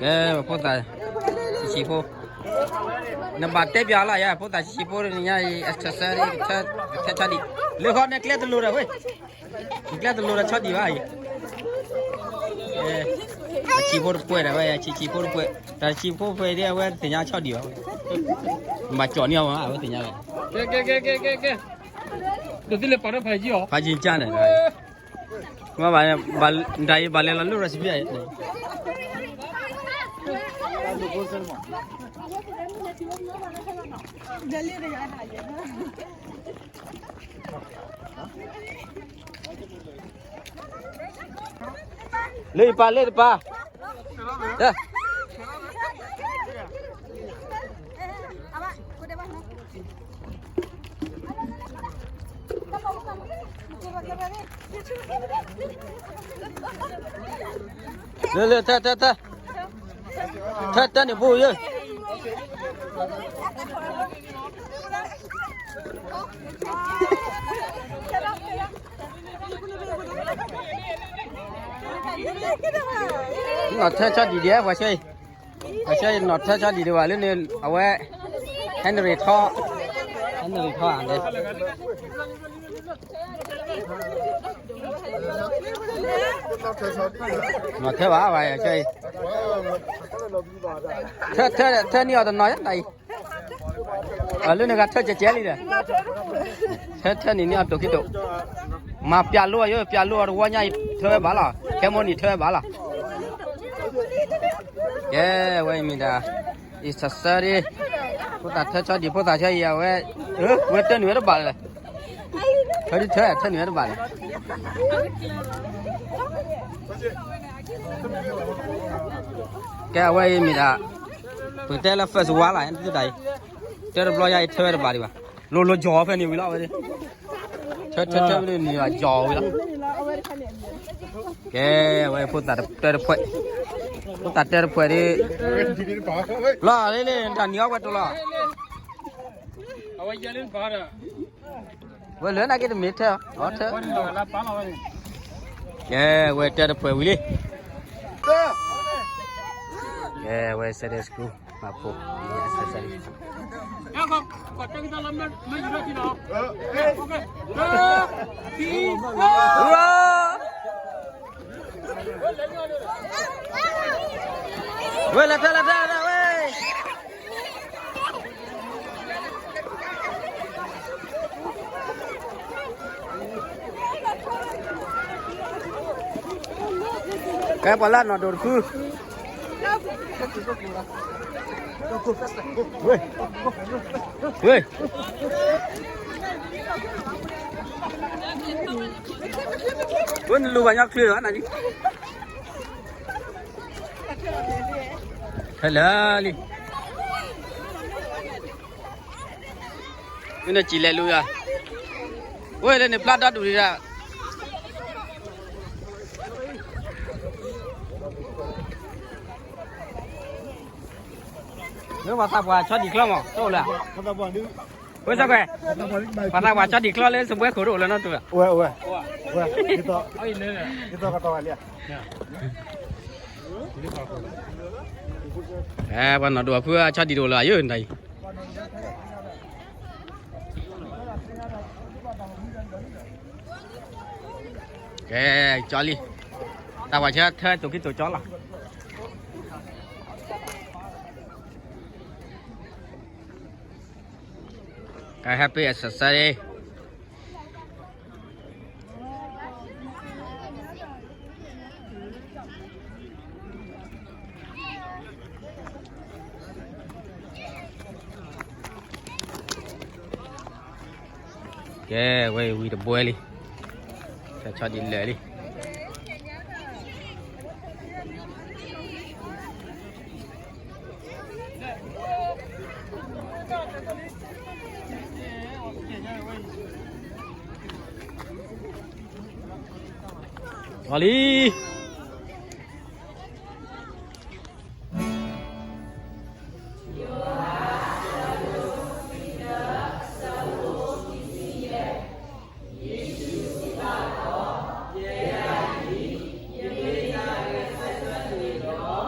ကဲ ဖိသၣ်ဆံးဆံးဖိ, နဘၣ်တဲပၠးလီၤယၤ ဖိသၣ်ဆံးဆံးဖိန့ၣ်ညါအံၤ exercise ထၢဆီဒံး, လၢဃီန့ၣ်ကျဲတလိၤဒီးဝဲ, နကျဲတလိၤဒီးဆီဒံးဘၣ်အံၤ, ဆံးဆံးဖိတပှဲၤဒီးဝဲ ဆံးဆံးဖိတပှဲၤ, တၢ်ဆံးဖိဖဲဒၣ်အဝဲသ့ၣ်ညါဆီဒံးဘၣ်ဝဲ, နဘၣ်ကၠီၣ်န့ၢ်အီၤမး အဝဲသ့ၣ်ညါဝဲ, ကဲ ကဲ ကဲ ကဲ ကဲ ဒိးသ့လၢပာ်ထီၣ်ဖးယံၤအီၤ, ဖးယံၤကၢ်န့ၣ်, မ့ၢ်ဘၣ်, ဒ်အံၤဘၣ်လဲၤလီၤလၢ recipe အံၤ, လၢယပၢ်လၢတပၢ်, လၢ လၢ ထၢ ထၢ ထၢ ထၢ ထၢန့ၣ်ဖိယဲၢ် နီၢ်ထၢဆီဒံးဒံး ပှၤဆၢအံၤ, ပှၤဆၢအံၤနီၢ်ထၢဆီဒံးဒံးဘၣ်လၢန့ၣ် အဝဲ Henry ထီ, Henry ထီဧါန့ၣ်, နီၢ်ထၢဘၣ် ပှၤဆၢအံၤ, ထၢ ထၢ ထၢန့ၢ်အီၤတနီၤယါတၢ်အံၤ လၢနဂၤထၢကဲကဲလံဒီး, ထၢ ထၢန့ၢ်န့ၢ်အီၤတိာ်ခံတိာ်, မၤပၠးလိအီၤယိ ပၠးလိအီၤတဝီညါအံၤထၢဝဲဘၣ်လီၤ, ခဲမိၣ်နံၤထၢဝဲဘၣ်လီၤ, ကဲ ဝဲအံၤမ့ၢ်ဒၣ် အံၤစၢ်စၢ်ဒ့, ဖိသၣ်ထၢဆီဒံး ဖိသၣ်ဆၢအံၤအဝဲ, ဝဲတၢနုာ်ဝဲတဘၣ်လၢၤ, ထၢဒ်ထၢ ထၢနုာ်ဝဲတဘၣ်လၢၤ ကဲ အဝဲအံၤမ့ၢ်ဒၣ်, ပကတဲလၢ first one လီၤ တၢ်အံၤ, တၢတဘျီယါအံၤထၢဝဲတဘၣ်ဒံးဘၣ်, လိၤလိၤကၠီၤဖဲန့ၣ်ဝံၤလီၤဝဲ, ထၢ ထၢ ထၢဝဲန့ၣ်န့ၣ်ဘၣ်ကၠီၤဝံၤလီၤ, ကဲ အဝဲဖိသၣ်တၢတဖှဲး, ဖိသၣ်တၢတဖှဲးဒ်, လီၤလ့လ့ တၢ်နံၤအီၣ်ဝဲတိၤလီၤ, အဝဲယဲလၢနပာ်ဒီး ဝဲလၢနာ်က့တမ့ၢ်ထၢ, အီထၢ, ကဲ ဝဲတၢတဖှဲးဝံၤလံ, ကဲ ဝဲ Sunday school မၤဖိ, ဝဲလၢတၢ်လၢတၢ်ဝဲ ကဲပှၤလၢနီၢ်ဒိၣ်တဖု, ဝဲနလူၤဘၣ်ညီချ့လီၤနၤလံ, ဟဲလၢလံ မ့ၢ်နစံးလဲၤလူၤယၤ, ဝဲလၢန့ၣ်ဖျါဒီဒူၣ်ဒံးဒၣ်, လၢပှၤသးပှၢ်ဆီဒံၣ်ချီမး တအိၣ်လၢၤ, ဝဲစ့ၢ်ကီး, ပှၤသးပှၢ်ဆီဒံၣ်ချီလၢစပွဲခိၣ်တအိၣ်လၢၤနီတအိၣ်လၢၤ, ဝဲ, ဝဲ, ဝဲ, ပှၤနီၢ်ဒိၣ်ဖုအဆီဒံၣ်တအိၣ်လၢၤယဲၢ်နတၢ်အံၤ ကဲ, ကၠီလံ, တၢ်ပှၤဆၢထၢတိာ်ခံတိာ်ကၠီလီၤ. ကဲ happy exercise. ကဲ, ဝဲအံၤဝံၤတဘှဲလံ, ကဲဆီဒံးလၢာ်လံ. အီလံ.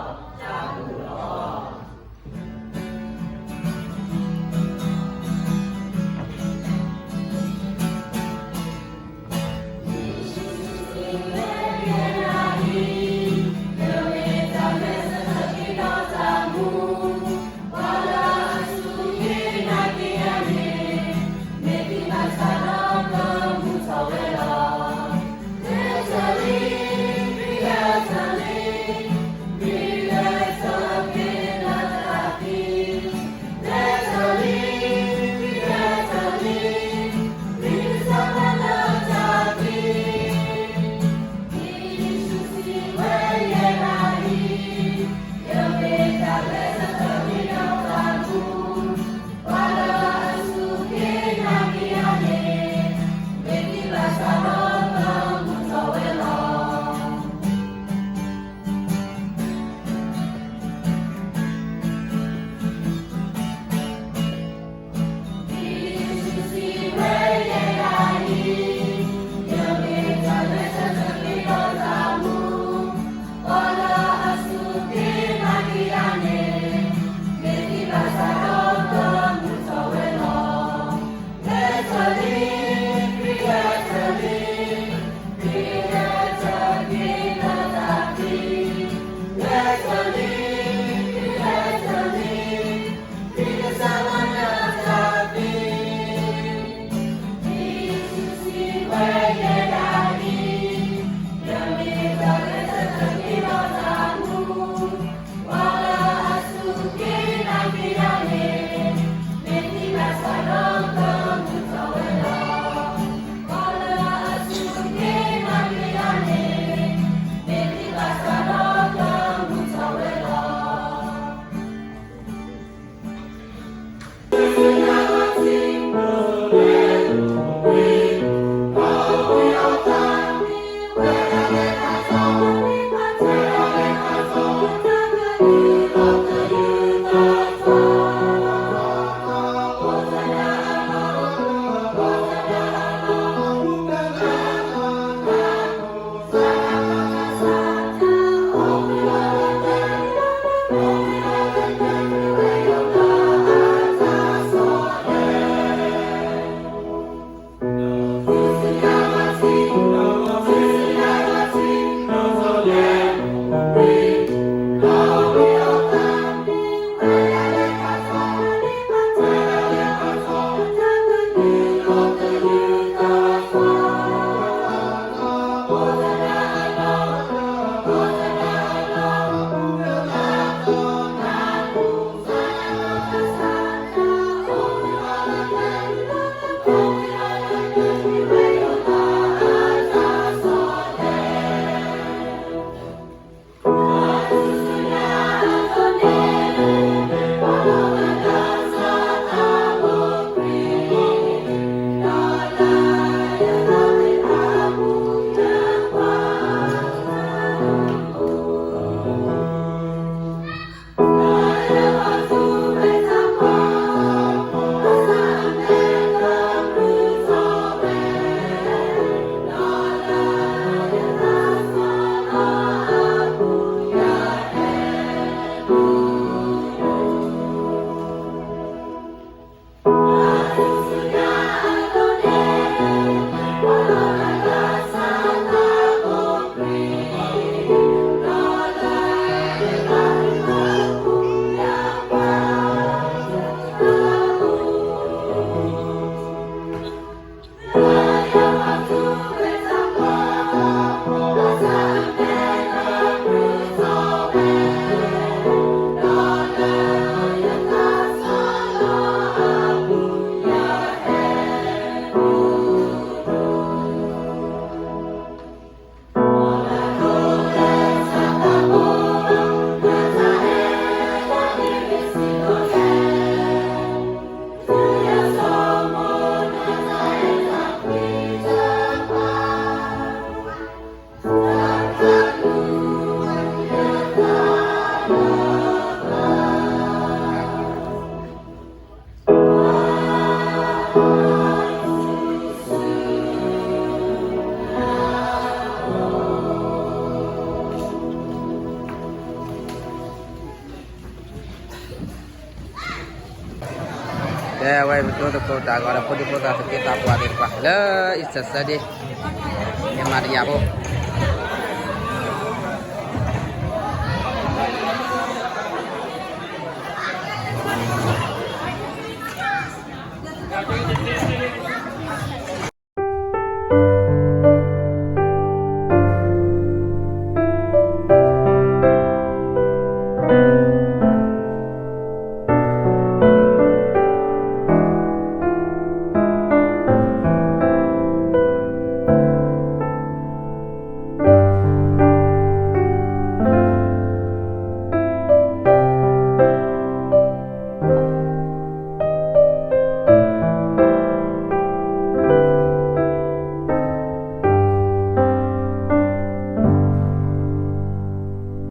တၢ်ဂီၤဒီးဖိဒံဖိသၣ်သူၣ်က့သးပှၢ်သ့ၣ်တဖၣ် လၢ Easter Sunday မ့ၢ်မၤတယာ်ဖိ